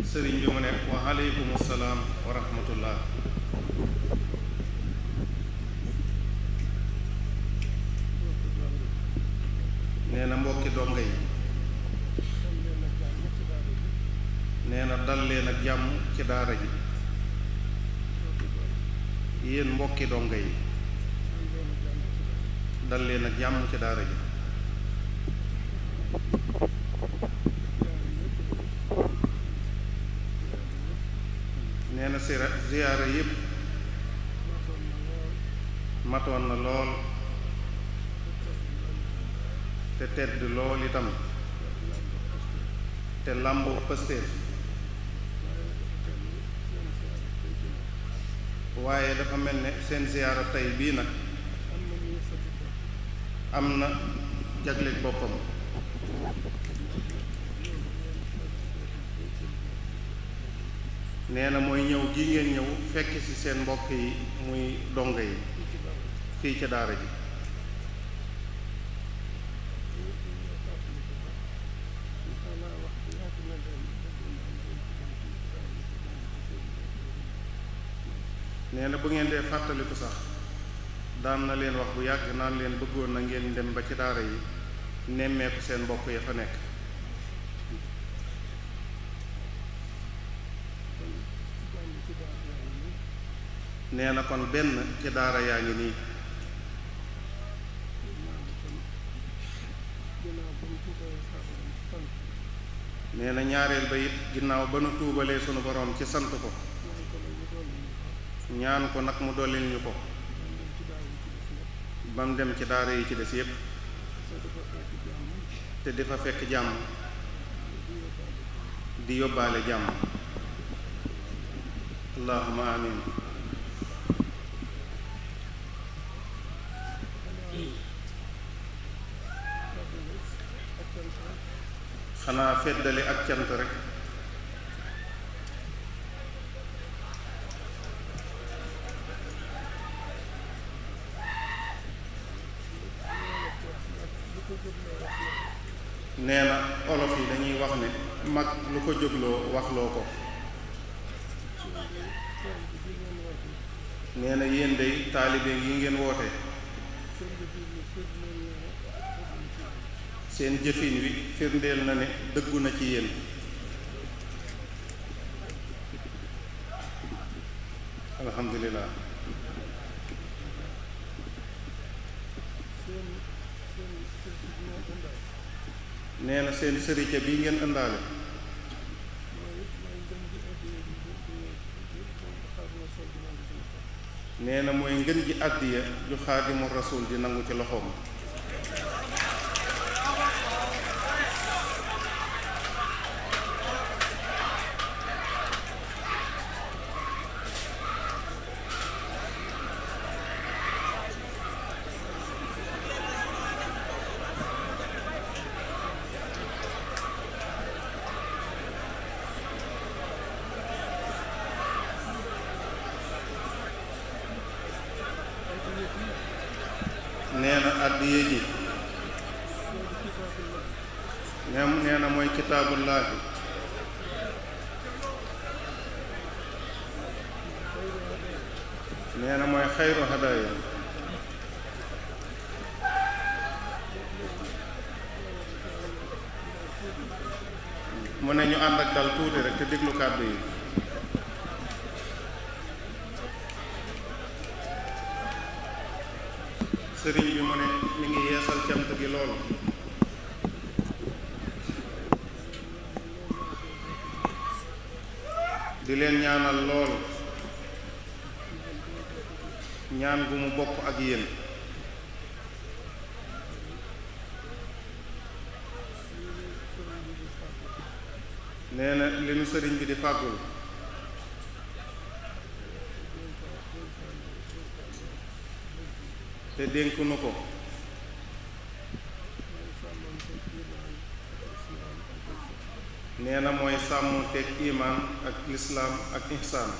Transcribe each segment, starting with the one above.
sëriñ bi mu ne wa aleykum salaam wa rahmatullah. nee na mbokki donga yi nee na dal leen ak jàmm ci daara ji. yéen mbokki donga yi dal leen ak jàmm ci daara ji. nee na ziyaara yépp matoon na lool te tedd lool itam te làmboo pëstéef. waaye dafa mel ne seen ziyaara tey bii nag am na jagleeg boppam. nee na mooy ñëw gi ngeen ñëw fekk ci seen mbokk yi muy dongo yi fii ci daara ji. nee na bu ngeen dee fàttaliku sax daan na leen wax bu yàgg naan leen bëggoon na ngeen dem ba ci daara yi nemmeeku seen mbokk ya fa nekk. nee na kon benn ci daara yaa ngi nii. nee na ñaareel ba it ginnaaw ba nu tuubalee sunu boroom ci sant ko ñaan ko nag mu dollil ñu ko ba mu dem ci daara yi ci des yépp te di fa fekk jàmm di yóbbaale jàmm. allahumma amin. xanaa feddali ak cant rek. nee na olof yi dañuy wax ne mag lu ko jógloo waxloo ko. nee na yéen day taalibe yi ngeen woote seen jëfin wi firndeel na ne dëggu na ci yéen. alhamdulillah. nee na seen sërica bi ngeen ëndaale nee na mooy ngën ji àddiya ju xaadimu rasul di nangu ci loxoom. nee na àddiya ji nee na mooy kitaabullaahi nee na mooy xayru hadaaya mu ne ñu ànd ak dal tuuti rek te déglu kàddu yi. sëriñ bi mu ne mi ngi yeesal cant gi lool di leen ñaanal lool ñaan gu mu bokk ak yéen. nee na li nu sëriñ bi di fàggul te dénk nu ko nee na mooy sàmm teg imaan ak lislaam ak ihsaan.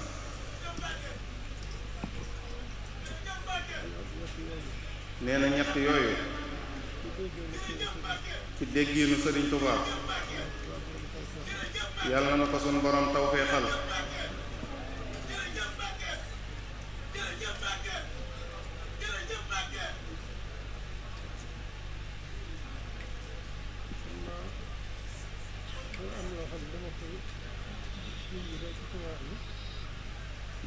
nee na ñett yooyu ci déggiinu sëriñ Tuubaa yàlla na ko sun borom tawfeexal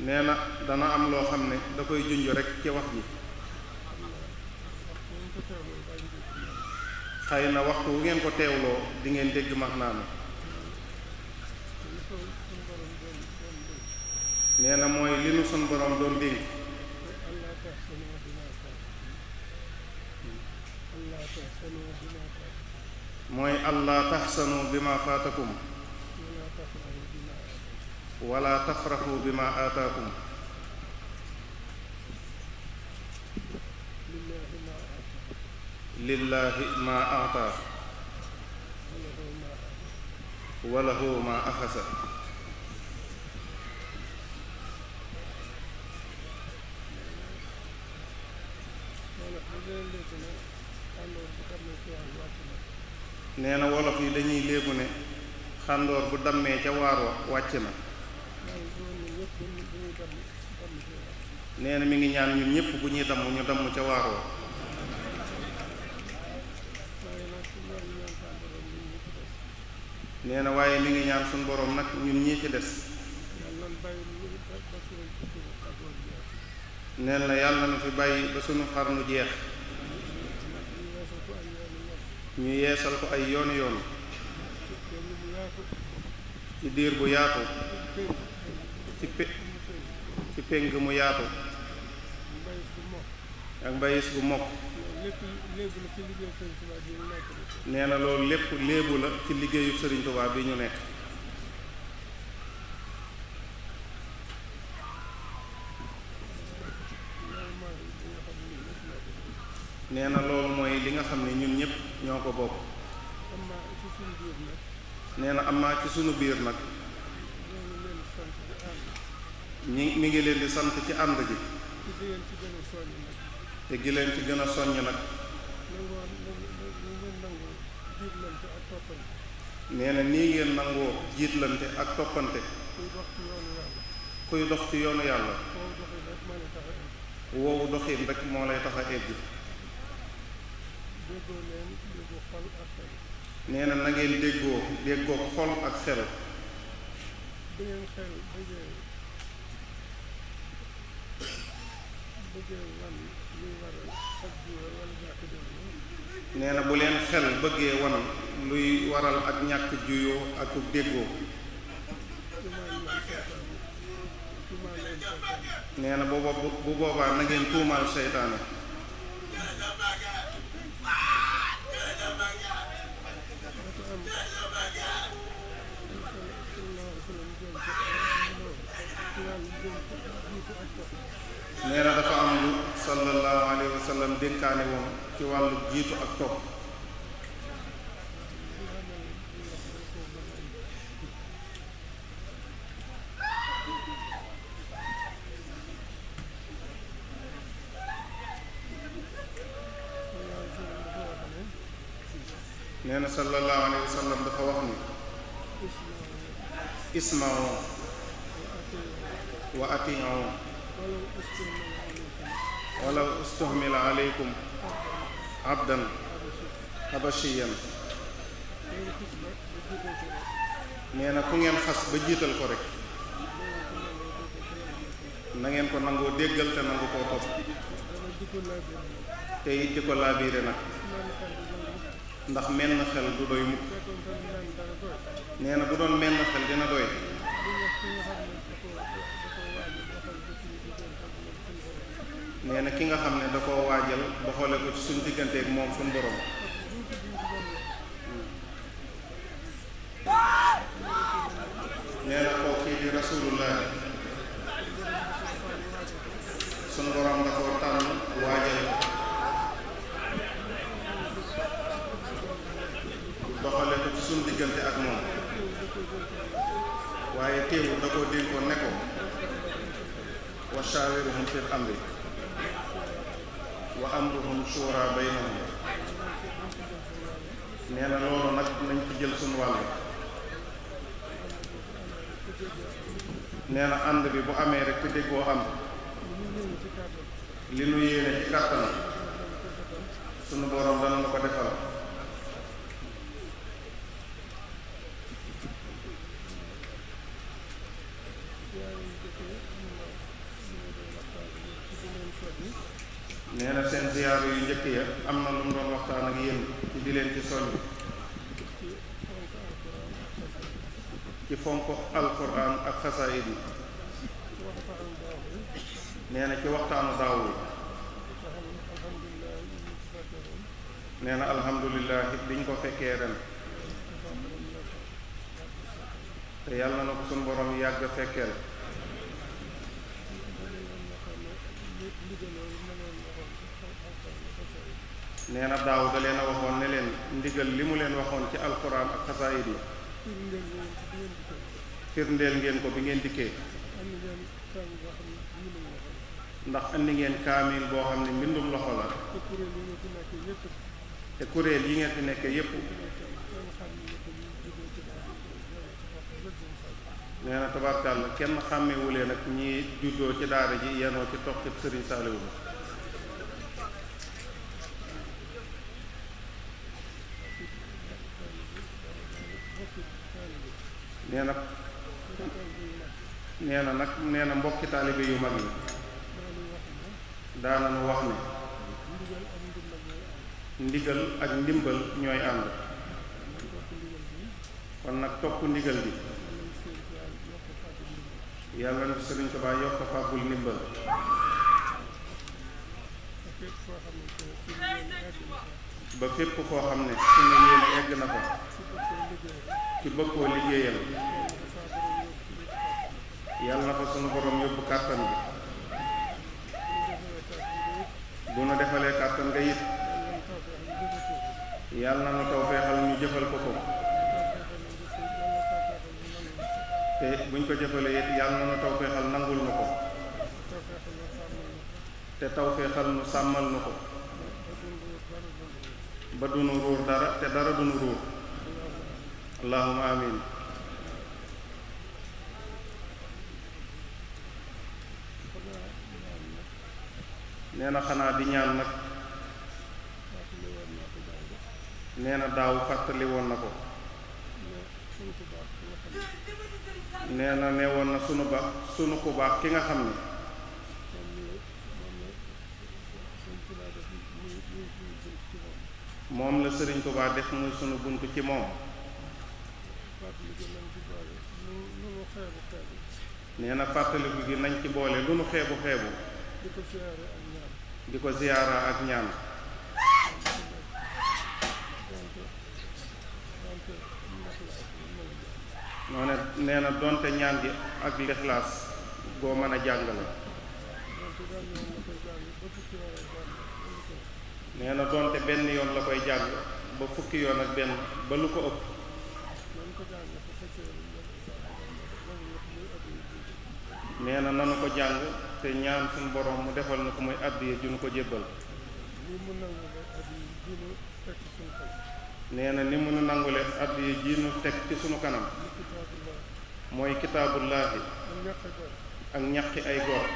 nee na dana am loo xam ne da koy junj rekk ci wax ji xëy na waxtu wu ngeen ko teewloo di ngeen dégg maanaam nee na mooy li nu sun borom doon dénk mooy allah taxsanu bima faatakum wala tafraxu bima aataakum lillahi ma aataa walahu ma axasa nee na wolof yi dañuy léegu ne xàndoor bu dammee ca waar wa wàcc na nee na mi ngi ñaan ñun ñépp bu ñuy damm ñu damm ca waar wa nee na waaye mi ngi ñaan suñu boroom nag ñun ñii ci des neen na yàlla na fi bàyyi ba sunu xarnu jeex ñu yeesal ko ay yoonu yoon ci diir bu yaatu ci pénk mu yaatu ak mbayis bu mokk nee na loolu lépp léebu la ci liggéeyu Sëriñ Tuubaa bi ñu nekk nee na loolu mooy li nga xam ne ñun ñépp ñoo ko bokk nee na am naa ci sunu biir nag mi ngi leen di sant ci ànd gi te gi leen ci gën a soññ nag nee na nii ngeen nangoo jiitlante ak toppante kuy dox ci yoonu yàlla woowu doxin rek moo lay tax a egg nee na na ngeen déggoo xol ak xel nee na bu leen xel bëggee wan luy waral ak ñàkk juyoo ak déggoo nee na bu boobaa na ngeen tuumaal seytaane nee na dafa am lu sallallahu alayhi wa sallam dénkaane woon ci wàllu jiitu ak topp nee na sallallahu alayhi wa sallam dafa wax ni isma'u wa ati'u walaw ustuhmila alaykum abdan habashiyan nee na ku ngeen xas ba jiital ko rek na ngeen ko nangoo déggal te nangu koo topp te it di ko laabiire nag ndax menn xel du doy mukk nee na bu doon menn xel dina doy nee na ki nga xam ne da koo waajal doxale ko ci suñ digganteeg moom suñ borom nee na koo kii di rasulullah suñ borom da koo tànn waajal doxale ko ci suñ diggante ak moom waaye teewul da koo dénkoon ne ko wa shaawiruhum fil amri wa amruhum shura baynahum nee na loolu nag nañ ci jël suñu wàll. nee na ànd bi bu amee rek te déggoo am li nu yéene ci kàttan sunu boroom dana la ko defal. nee na seen ziyaar yu njëkk ya am na lu mu doon waxtaan ak yéen ci di leen ci soññ ci fonk alquran ak xasaayid yi. nee na ci waxtaanu daaw yi nee na alhamdulilah liñ ko fekkee ren te yàlla na ko suñu borom yàgg fekkeel. nee na daaw da leen a waxoon ne leen ndigal li mu leen waxoon ci alquran ak xasaayid yi firndeel ngeen ko bi ngeen dikkee ndax andi ngeen kaamil boo xam ne mbindum loxo la te kuréel yi ngeen fi nekkee yépp nee na tabarkàlla kenn xàmmewulee nag ñi juddoo ci daara ji yenoo ci toog ci sëriñ Saaliwu nee na nag nee na mbokki taalibe yu mag yi daananu wax ne ndigal ak ndimbal ñooy ànd. kon nag topp ndigal bi yàlla na Sëriñ Tuubaa yokk fàggul ndimbal ba fépp foo xam ne suñu yéene egg na fa ci bëggoo liggéeyal yàlla na fa sunu borom yóbbu kàttan bi bu nu defalee kàttan nga it yàlla na nu tawfeexal ñu jëfal ko ko te buñ ko jëfalee it yàlla na nu tawfeexal nangul nu ko te tawfeexal nu sàmmal nu ko ba dunu ruur dara te dara dunu ruur allahumma amin. nee na xanaa di ñaan nag nee na daaw fàttali woon na ko nee na nee woon na sunu ku baax ki nga xam ne moom la Sëriñ Tuubaa def muy sunu bunt ci moom. nee na fàttaliku gi nañ ci boole lu nu xeebu xeebu di ko ziyaara ak ñaan. noo ne nee na donte ñaan gi ak lixlaas goo mën a jàngale. nee na donte benn yoon la koy jàng ba fukki yoon ak benn ba lu ko ëpp. nee na nanu ko jàng te ñaan suñu borom mu defal na ko muy àddiya ju nu ko jébbal. nee na ni mu nu nangule àddiya ji nu teg ci sunu kanam mooy kitaabullaahi ak ñaqi ay gor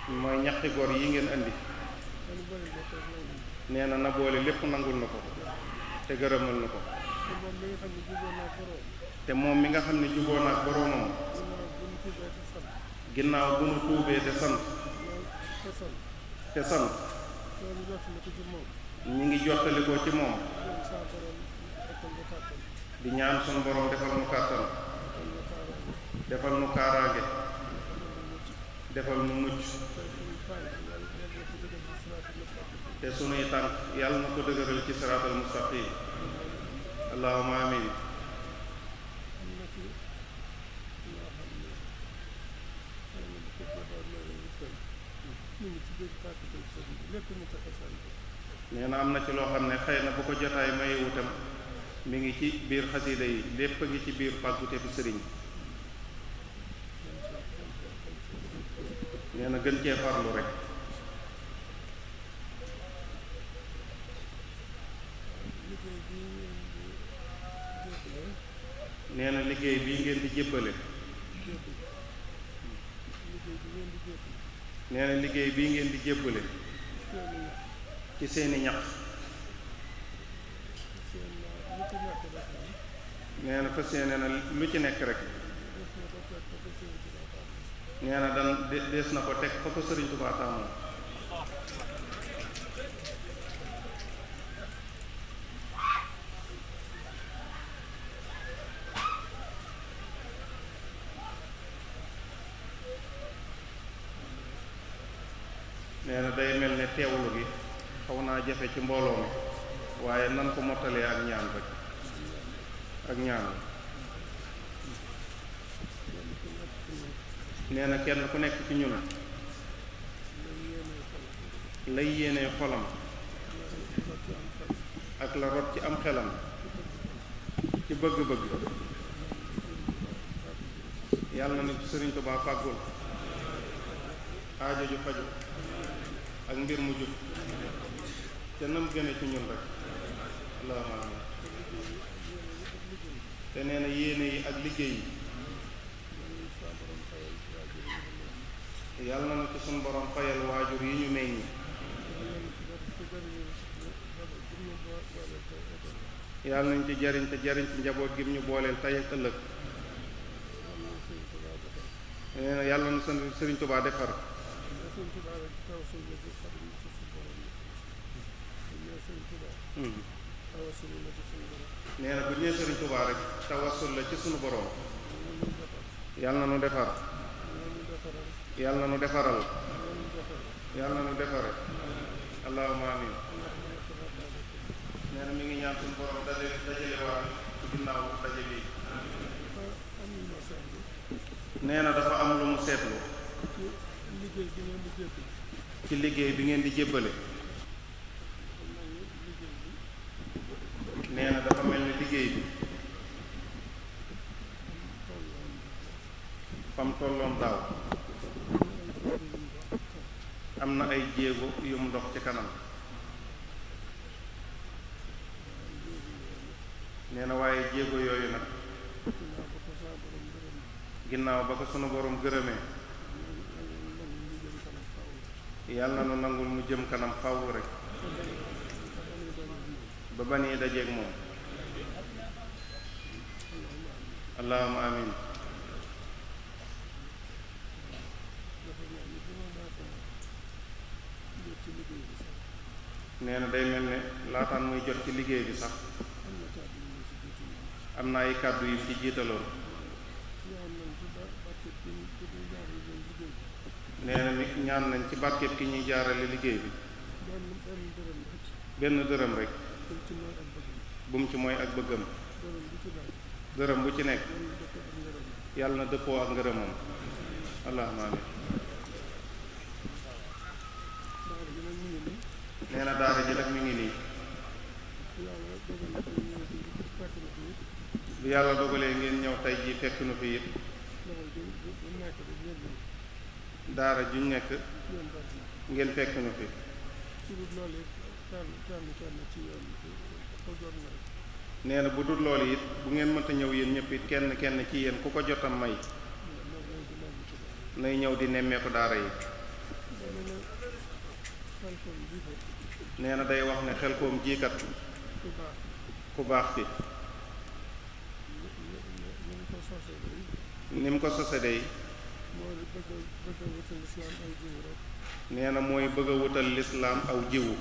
mooy ñaqi gor yi ngeen andi. nee na boole lépp nangul na ko te gërëmal na ko te moom mi nga xam ne juboo na ak boroomam ginnaaw bu nu tuubee te sant ñi ngi jottali ko ci moom di ñaan sunu borom defal nu kàttan defal nu kaaraange defal nu mucc te sunuy tànk yàlla na ko dëgëral ci siraatal mustaqim allahumma amin. nee na am na ci loo xam ne xëy na bu ko jotaay maye wutam mi ngi ci biir xasida yi lépp a ngi ci biir pàggute bi sëriñ. nee na gën cee farlu rek. nee na liggéey bii ngeen di jébbale. nee na liggéey bii ngeen di jébbale. ci seeni ñax. nee na fas yéene na lu ci nekk rek. nee na dees na ko teg fa ko Sëriñ Tuubaa taamu. nee na day mel ne teewlu gi xaw naa jafe ci mbooloo mi waaye nan ko mottalee ak ñaan rek ak ñaan. nee na kenn ku nekk ci ñun lay yéene xolam ak la rot ci am xelam ci bëgg-bëgg yàlla na Sëriñ Tuubaa fàggul aajo ju faju ak mbir mu jub te nam gëne ci ñun rek allahumma amin. te nee na yéene yi ak liggéey yi yàlla na ci suñu borom fayal waajur yi ñu meññ. yàlla nañ ci jariñ te jariñ ci njaboot gi ñu booleel tey ak ëllëg. nee na yàlla na Sëriñ Tuubaa defar. nee na bu ñëwee Sëriñ Tuubaa rek tawassul la ci sunu borom. yàlla na nu defar. yàlla na nu defaral. yàlla na nu defare. allahumma amin. nee na mi ngi ñaan sunu borom dajale waat ci ginnaaw daje bi. nee na dafa am lu mu seetlu ci liggéey bi ngeen di jébbale. nee na dafa mel ni liggéey bi fam tolloon daaw am na ay jéego yu mu dox ci kanam. nee na waaye jéego yooyu nag ginnaaw ba ko sunu borom gërëmee yàlla na nu nangul mu jëm kanam faaw rek ba ba nii dajeeg moom. allahumma amin. nee na day mel ne laataan muy jot ci liggéey bi sax am na ay kàddu yu ci jiitaloon. nee na nit ñaan nañ ci barkeb ki ñuy jaarale liggéey bi benn dërëm rek bu mu ci mooy ak bëggam. dërëm bu ci nekk yàlla na dëppoo ak ngërëmam. allahumma amin. nee na daara ji nag mi ngi nii bu yàlla dogalee ngeen ñëw tey ji fekk nu fi it daara juñ nekk ngeen fekk nu fi. nee na bu dul loolu it bu ngeen mënta ñëw yéen ñëpp it kenn kenn ci yéen ku ko jotam may nay ñëw di nemmeeku daara yi. nee na day wax ne Xelkom jiikat ku baax fi ni mu ko sose day nee na mooy bëgg a wutal lislaam aw jiwu.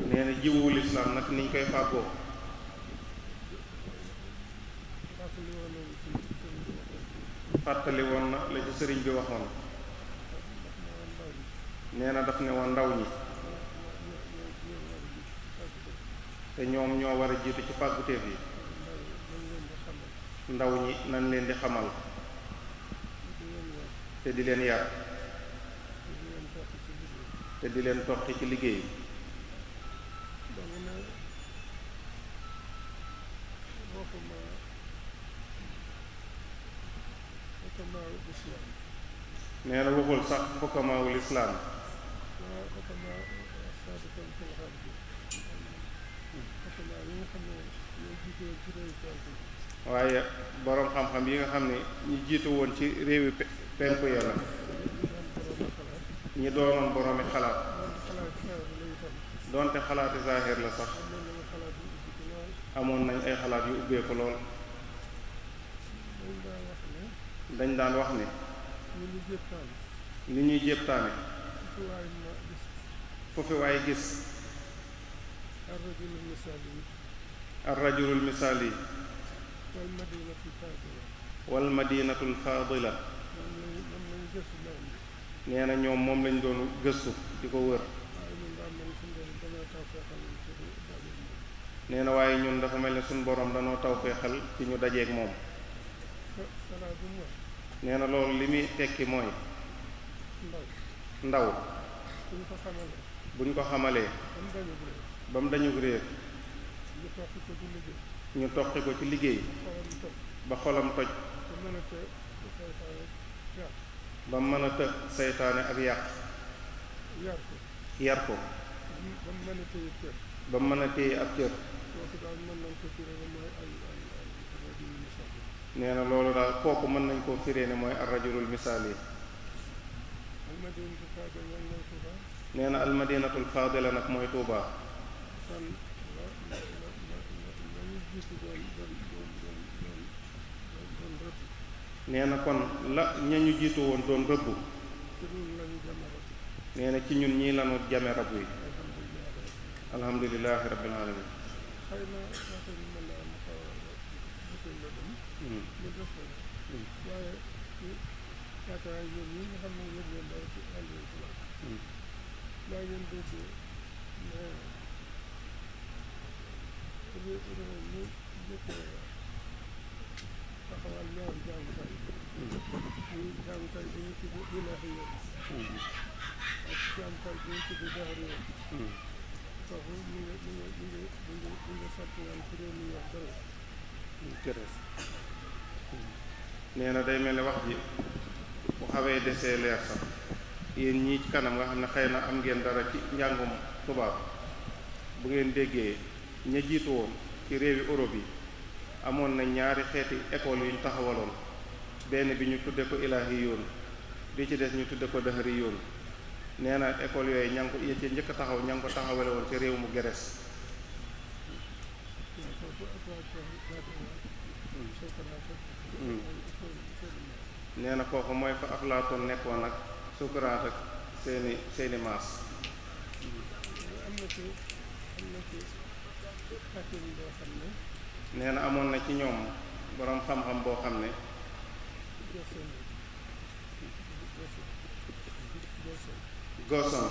nee na jiwu lislaam nag niñ koy fàggoo fàttali woon na la ci sëriñ bi waxoon. nee na daf ne woon ndaw ñi te ñoom ñoo war a jiitu ci pàgguteef yi. ndaw ñi nañ leen di xamal te di leen yar te di leen toqi ci liggéey. nee na waxul sax xukkamaawul islaam waaye boroom xam-xam yi nga xam ne ñi jiitu woon ci réewi penku ya la ñi doonoon boroomi xalaat doonte xalaati zaahir la sax amoon nañ ay xalaat yu ubbeeku lool dañ daan wax ne li ñuy jéptaane foofu waaye gis ar-rajulul misaali wal madinatul faadila nee na ñoom moom lañ doon gëstu di ko wër nee na waaye ñun dafa mel ne suñ boroom danoo tawfeexal ci ñu dajeeg moom nee na loolu li muy tekki mooy ndaw buñ ko xamalee ba mu dañu réer ñu toqi ko ci liggéey ba xolam toj ba mën a të seytaane ak yàq yar ko ba mën a téye ab cër nee na loolu daal kooku mën nañ koo firee ne mooy ar-rajulul misaali nee na almadinatul faadila nag mooy Tuubaa nee na kon la ñañu jiitu woon doon rëbbu nee na ci ñun ñii lanu jame rab wi alhamdulillahi rabbil alamin taxawal ñoom jàngukaay jàngukaay bi ñu tudd ilaahi yoon ak jàngukaay bi ñu tudd daari yoon foofu ñu ngi sotti woon ci réew mi wax dara nee na day mel ni wax ji bu xawee desee leer sax yéen ñii ci kanam nga xam ne xëy na am ngeen dara ci njàngum tubaab bu ngeen déggee ña jiitu woon ci réewi Europe yi amoon na ñaari xeeti école yu ñu taxawaloon benn bi ñu tudde ko ilaahi yoon bi ci des ñu tudde ko dahri yoon nee na école yooyu ña ngi ko ci njëkk a taxaw ña ngi ko taxawale woon ci réew mu Grèce nee na kooku mooy fa Aflaatoon nekkoon ak Socrate ak seeni maas nee na amoon na ci ñoom boroom xam-xam boo xam ne Gosson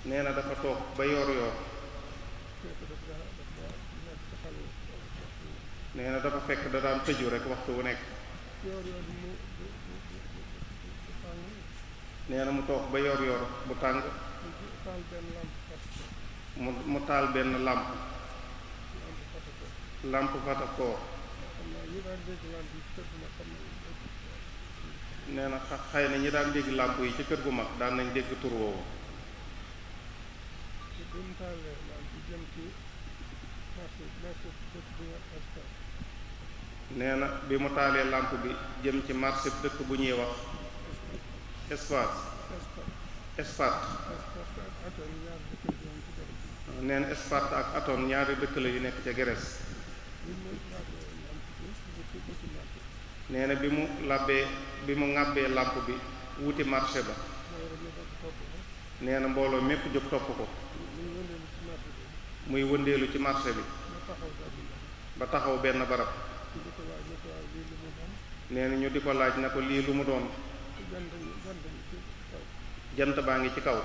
nee na dafa toog ba yoor nee na dafa fekk da daan tëju rek waxtu wu nekk nee na mu toog ba yoor bu tàng mu taal benn làmp fatakoor nee na xëy na ñi daan dégg làmp yi ci kër gu mag daan nañ dégg tur woowu nee na bi mu taalee làmp bi jëm ci marché dëkk bu ñuy wax Sparte nee na Sparte ak Athènes ñaari dëkk la yu nekk ca Grèce nee na bi mu ŋàbbee làmp bi wuti marché ba nee na mbooloo mépp jóg topp ko muy wëndeelu ci marché bi ba taxaw benn barab nee na ñu di ko laaj na ko lii lu mu doon jant baa ngi ci kaw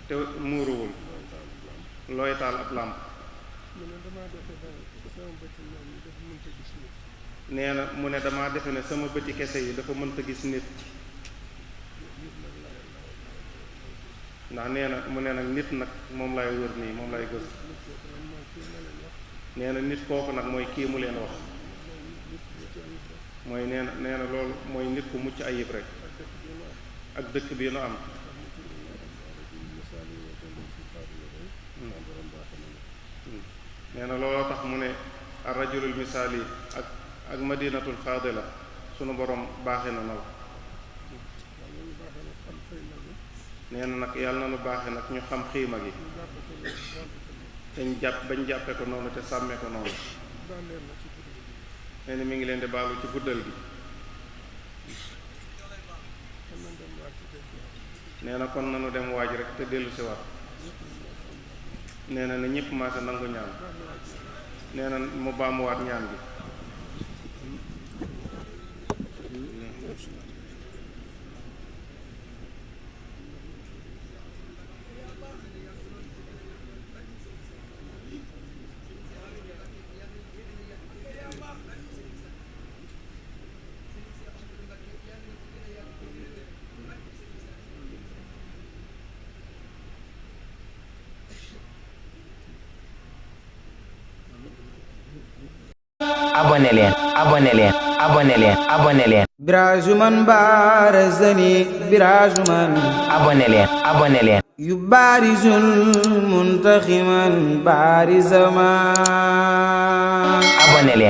te muuruwul looy taal ab làmp nee na mu ne damaa defe ne sama bëti kese yi dafa mënta gis nit ndax nee na mu ne nag nit nag moom lay wër nii moom lay gës nee na nit kooku nag mooy kii mu leen wax mooy nee na loolu mooy nit ku mucc ayib rek ak dëkk bii nu am nee na looloo tax mu ne ar rajulul misaali ak madinatul faadila sunu borom baaxe na la nee na nag yàlla na nu baaxe nag ñu xam xiima gi bañ jàppe ko noonu te sàmme ko noonu nee na mi ngi leen di baalu ci guddal gi nee na kon nanu dem waaj rek te dellu si waat nee na ne ñépp maase nangu ñaan nee na mu baamuwaat ñaan gi abonné leen Birajuman barazani birajuman abonné leen yubarizul muntaximan barizaman abonné leen